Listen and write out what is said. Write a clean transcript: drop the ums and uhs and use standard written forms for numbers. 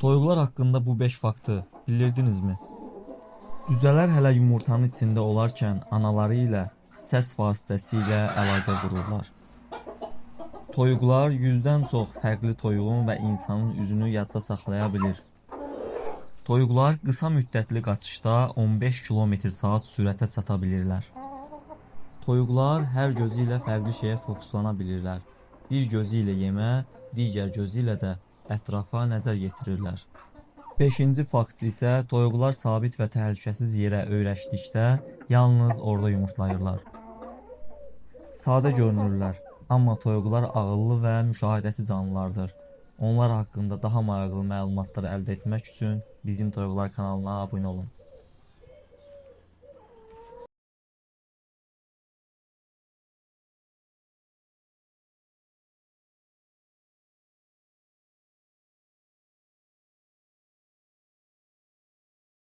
Toyuqlar haqqında bu 5 faktı bilirdinizmi? Cücələr hələ yumurtanın içində olarkən anaları ilə səs vasitəsilə əlaqə qururlar. Toyuqlar 100-dən çox fərqli toyuğun və insanın üzünü yadda saxlaya bilir. Toyuqlar qısa müddətli qaçışda 15 km/saat sürətə çata bilirlər. Toyuqlar hər gözü ilə fərqli şeyə fokuslana bilirlər. Bir gözü ilə yemə, digər gözü ilə də ətrafa nəzər yetirirlər. 5-ci fakt isə toyuqlar sabit və təhlükəsiz yerə öyrəşdikdə yalnız orada yumurtlayırlar. Sadə görünürlər, amma toyuqlar ağıllı və müşahidəçi canlılardır. Onlar haqqında daha maraqlı məlumatlar əldə etmək üçün Bizim Toyuqlar kanalına abunə olun.